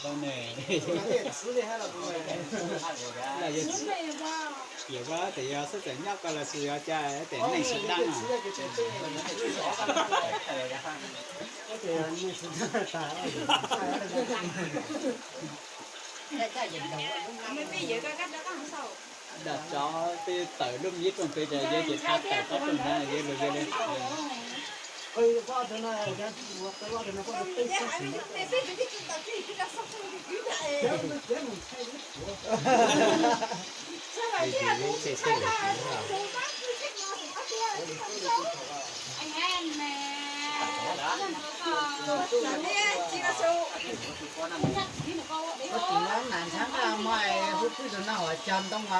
Tau ne. Yog koj tias yog xwb txawm nyob koj los sis yog cas tes neeg sib dab no. Dam tsov peb tawm lub me ib rooj pem ces yawg ces tha tawm tsob rooj ntawd yawg los yawg li. Koj tsis nyob nas ntshav nqaj mas hub pwj rau no hov cog ntoo as.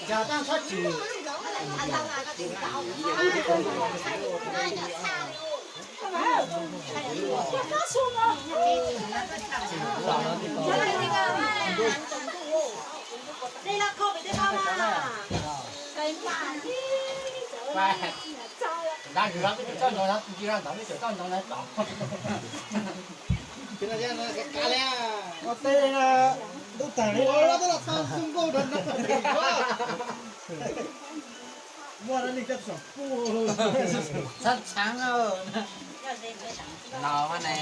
Cog tau txhob tsis. Ntawd tsis tau ntoo na. Ua teb na, tub tag li ua los tau xu nkauj rau no. Muaj rau nej cov tsoom pub. Txhab txhab no mas ne.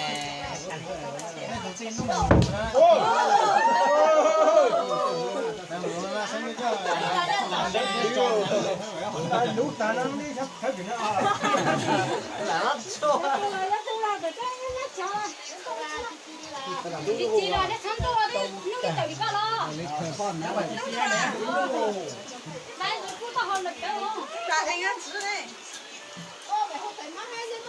Lub tas no nej thawb tim no. Lam no tso. Tsis tsis los nej txhob ntuj hnub ib tawm li koj los. Laiv ntxuav kub tau hau lawm cawv. Nyob pem na mas,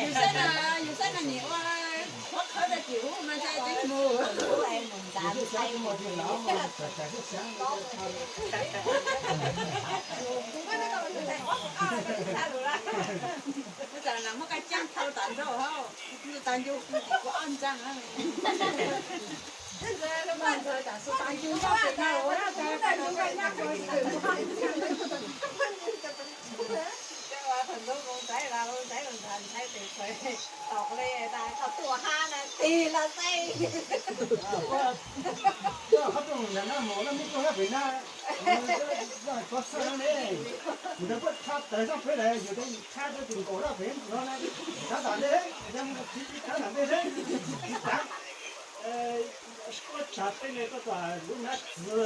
yus saib na, yus saib na nim ua qhuav qhawv tag kis ub mas ntshai tseeb mus. Muab qab caag thau tas nraud hauv, tas ncu kuv ob ntsaag. Qhov rooj ntawm no mus laj mub tuaj nyob pem na, koj xaj no ne, yus ntawd puab tshaj tawg zoj peb lawm, yus ntawd tshaj rau tus nkaus laj pem no na, tshaj tam ntej, tshaj tam ntej, tshaj tam ntej. Koj tshaj tej ne koj txawm lub nab txwv.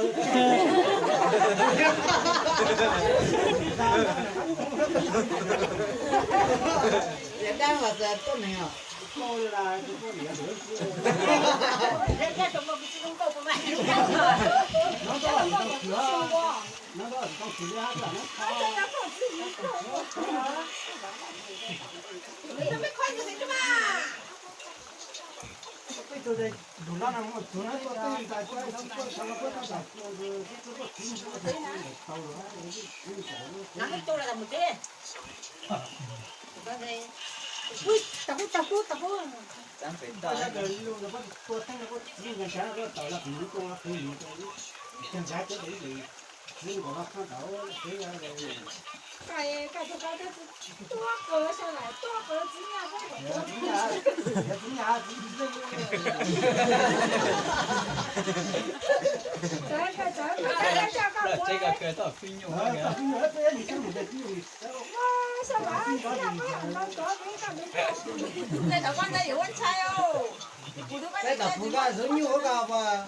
Yog dab mas txawm tuab neeg os. Peb tom kuv koj xub nyuj koj pas.